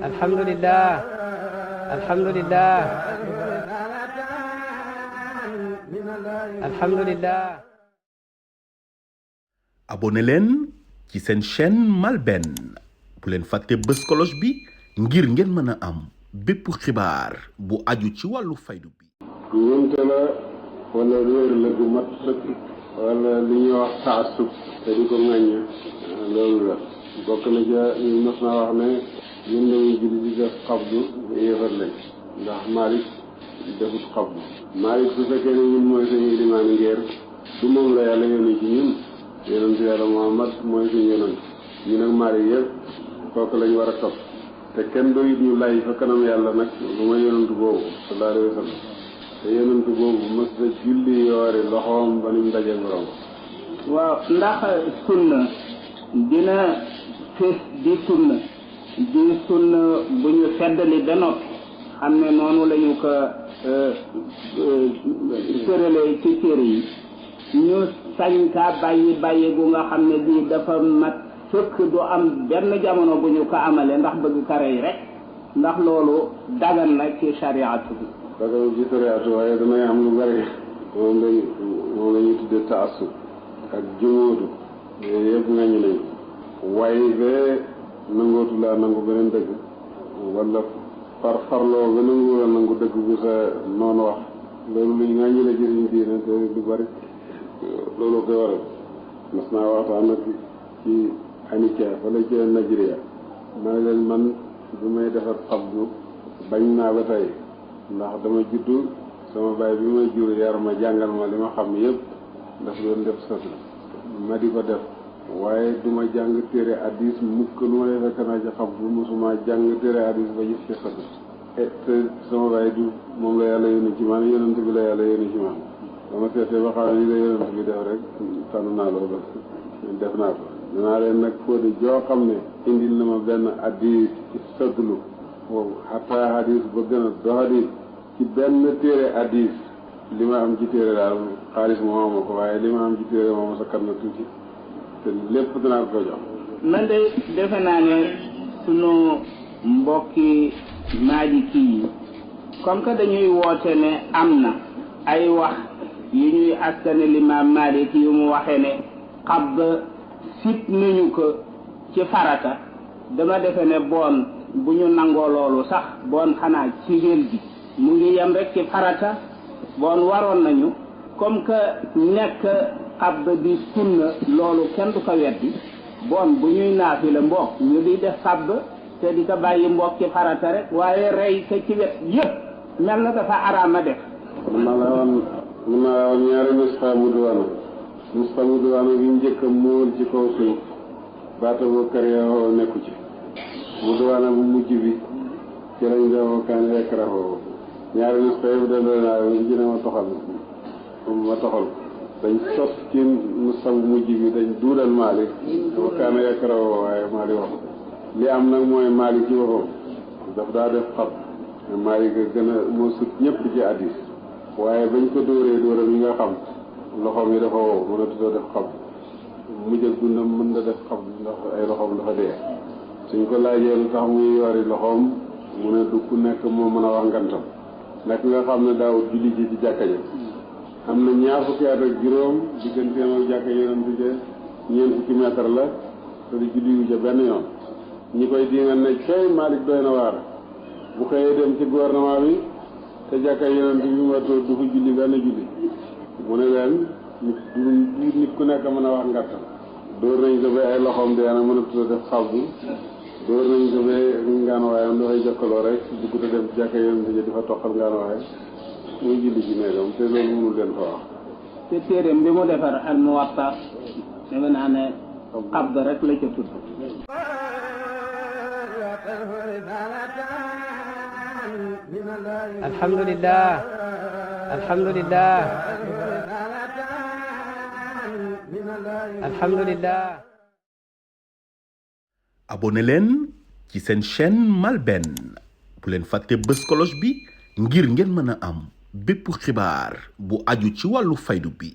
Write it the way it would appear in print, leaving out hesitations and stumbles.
alhamdulillah alhamdulillah alhamdulillah. abonné leen ci seen chaîne MALBN bu leen fàtte bës cloche bi ngir ngeen mën a am bépp xibaar bu aju ci wàllu faydu bi. ñoomte la wala réer la gu mat sëkk wala li ñuy wax taasub te di ko ŋàññ loolu la bokk na ja ñu mos naa wax ne ñun dañuy julli di def xabdu yéefar lañ ndax Malick defut xabdu Malick su fekkee ne ñun mooy suñu ilimaan ngeer du moom la yàlla yónni ci ñun yonent yàlla Muhammad mooy suñu yonent ñu nag Malick yëpp kooku lañ war a topp te kenn doyut ñu lay fa kanam yàlla nag lu ma yonent boobu sallallahu alayhi wa sallam te yonent boobu mës da julli yoori loxoom ba ni mu dajee borom. waaw ndax sunna dina fés di sunna bu ñu feddali ba noppi xam ne noonu la ñu ko tëralee ci téere yi ñu sañ kaa bàyyi gu nga xam ne bii dafa mat fëkk du am benn jamono bu ñu ko amale ndax bëgg kare yi rek ndax loolu dagan na ci shariatu bi. dagan ci shariatu waaye damay am lu bari moom la ñuy tudde taasub ak jumóodu yooyu yëpp ngañu nañ waaye ba nangootu laa nangu beneen dëgg wala farloo ba nangu la nangu dëgg bu sa noonu wax loolu luñ ngañu la jëriñ diine te lu bari loolu koy waral mas naa waxtaan nag ci Anikia wala ci Nigeria ma ne leen man bi may defar xabdu bañ naa ba tey ndax dama juddu sama baay bi may jur yar ma jàngal ma li ma xam yëpp daf doon def sas ma di ko def waaye duma jàng téere addis mukk lu ma defee kanaa ci xabdu mosuma jàng téere addis ba gis ci sas te sama baay du moom la yàlla yónni ci man yonent bi la yàlla yónni ci man dama seetee ba xam ne li la yonent bi def rek tànn naa loolu def naa ko danaa leen nag fóode joo xam ne indil na ma benn addis ci sëglu boobu xataa hadis ba gën a doxadi ci benn téere addis li ma am ci téere daal xaalis moo ama ko waaye li ma am ci téere moom sa kan na tuuti te lépp dinaa ko jox. man de defe naa ne sunu mbokki Maliki yi comme que dañuy woote ne am na ay wax yu ñuy askane limaam Malik yu mu waxee ne xab sit nañu ko ci farata dama defe ne boon bu ñu nangoo loolu sax boon xanaa ci réel gi mu ngi yem rek ci farata boon waroon nañu comme que nekk xab di sunna loolu kenn du ko weddi boon bu ñuy naafila mbokk ñu di def xab te di ko bàyyi mbokk ci farata rek waaye rey ko ci wet yëpp mel na dafa araama def. mën naa woon ñaari nusxa mu duwaana bi njëkk a móol ci kaw suuf baata boo kariyoo nekku ci mu duwaana bu mujj bi ci lañ doo kaan rekk rafoo ñaari nusxa yëpp delloo naa ji ne ma toxal dañ sos ci nusxa bu mujj bi dañ duudal Maalik dama kaan rekk rafoo waaye Maalik wax li am nag mooy Maalik ci waxam daf daa def xab Maalik gën a moo sut ñëpp ci hadiis waaye bañ ko dóoram yi nga xam loxoom yi dafa wow mën a tuddoo def xab mujj ak dundam mën na def xab ndax ay loxoom dafa dee suñ ko laajee lu tax muy yori loxoom mu ne du ku nekk moo mën a wax ngantam nekk nga xam ne daaw julli ji ci jàkka ja am na ñaar fukki at ak juróom digganteem ak jàkka yonent bi ñeent fukki mètre la te di julli wu ca benn yoon ñi koy diingal ne cay Malick doy na waar bu xëyee dem ci gouvernement bi te jàkka yonent bi ma toog du ko julli benn julli mu ne leen nit ku nekk mën a wax ngattam dóor nañ ko ba ay loxoom dee na mën a tudd def xabdu dóor nañ ko ba ngaan waayam dafay jokkaloo rek bu ko dem ci jàkka yonent bi di fa toqal ngaan waaye muy julli ci néegam te loolu mënul leen fa wax. te téereem bi mu defar al Muwatta defe naa ne xabd rek la ca tudd. alhamdulillah alhamdulillah alhamdulillah. abonné leen ci seen chaîne MALBN bu leen fàtte bës cloche bi ngir ngeen mën a am bépp xibaar bu aju ci wàllu faydu bi.